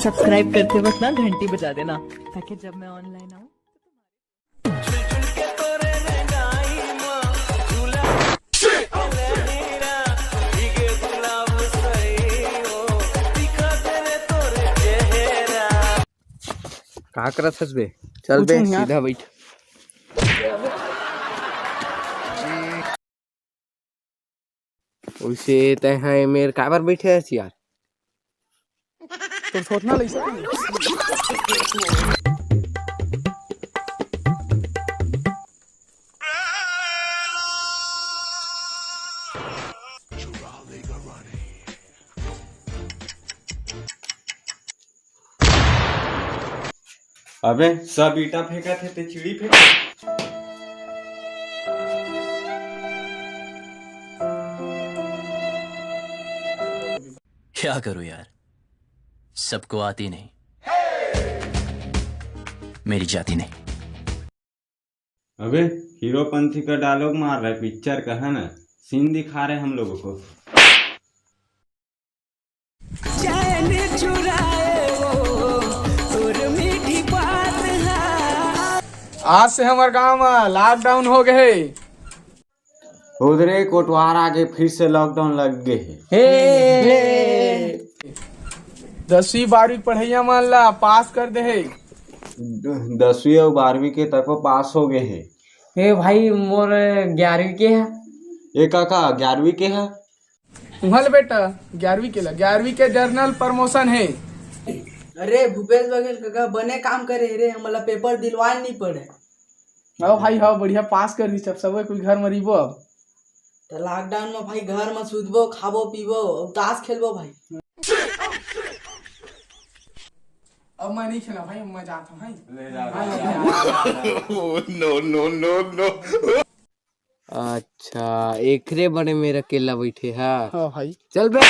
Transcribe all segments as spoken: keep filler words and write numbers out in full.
Subscribe करते वक्त ना घंटी बजा देना, ताकि जब मैं ऑनलाइन आऊँ। का करत हस बे? चल बे, कुछ नहीं यार। सीधा बैठ। ओइसे तैं ह ए मेर काबर बइठे हस यार? तोर सोचना लइसे तो नहीं। अबे, सब ईंटा फेंकत हे, ते चिड़ी फेंक। क्या करूं यार, सबको आती नहीं, मेरी जाती नहीं। अबे, हीरोपंथी का डायलॉग मार रहा है पिक्चर का, है ना? सीन दिखा रहे हम लोगों को। चैन चुराए वो तोर मीठी बात है। आज से हमर गांव में लॉकडाउन हो गए। उधरे कोटवार आगे फिर से लॉकडाउन लग गए हे। दसवीं बारहवीं पढ़ैया मन ला पास कर दे हे। दसवीं अउ बारहवीं के तको पास हो गए हे। ए भाई, मोर ग्यारहवीं के है। ए काका, ग्यारहवीं के है? उहाँ ले बेटा, ग्यारहवीं के ला, ग्यारहवीं के जर्नल प्रमोशन हे। अरे भूपेश बघेल कका, बने काम करे रे, हमला पेपर दिलवान नहीं पड़े। हव भाई, हव, बढ़िया पास कर दिस, अब सबे कोई घर में रहिबो अब। त लॉकडाउन में भाई घर में सुतबो, खाबो, पीबो, अउ ताश खेलबो भाई। अब मैं नहीं खेला भाई, मैं जाता हूँ भाई। ले जा, ले जा। No, no, no, no। अच्छा, एकरे बने मेर अकेला बैठे हा। हाँ भाई। चल बे।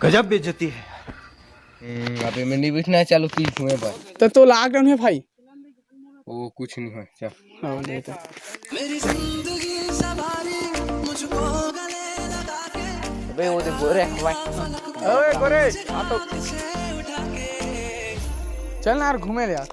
गजब बेइज्जती है। हम्म, अबे मैं नहीं बैठना, चलो तीन कुएं पर। तो, तो लॉकडाउन है भाई। वो कुछ नहीं है, चल। हाँ, ले तो। अबे वो देख गोरे भाई। ओए गोरे, आ तो। चल ना यार, घूमे ले यार।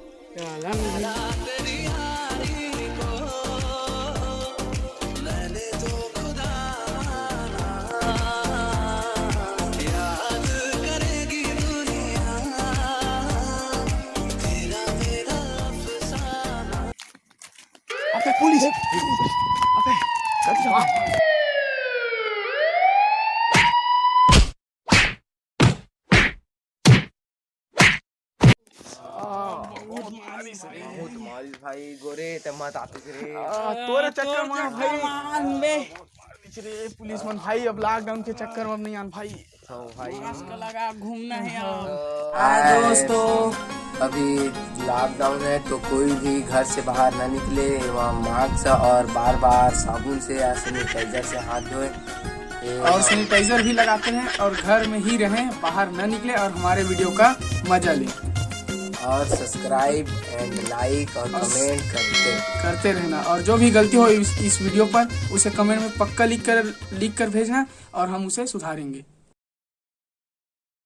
अबे पुलिस। अबे, जल्दी जाओ। बहुत मारिस भाई, गोरे, ते मत आतिस रे। आ, तोरे चक्कर में भाई। मार बे। मारिस रे, पुलिस मन भाई, अब लॉकडाउन के चक्कर में अब नहीं आन भाई। हाँ भाई। मास्क लगा घूमना है अब। हाँ दोस्तों, अभी लॉकडाउन है तो कोई भी घर से बाहर ना निकले, वहाँ मास्क और बार बार साबुन से या सैनिटाइजर से हाथ धोए। और सैनिटाइजर भी लगाते हैं और घर में ही रहें, बाहर ना निकले और हमारे वीडियो का मजा लें। और सब्सक्राइब एंड लाइक और और कमेंट करते करते रहना, और जो भी गलती हो इस, इस वीडियो पर, उसे कमेंट में पक्का लिख कर लिख कर भेजना और हम उसे सुधारेंगे।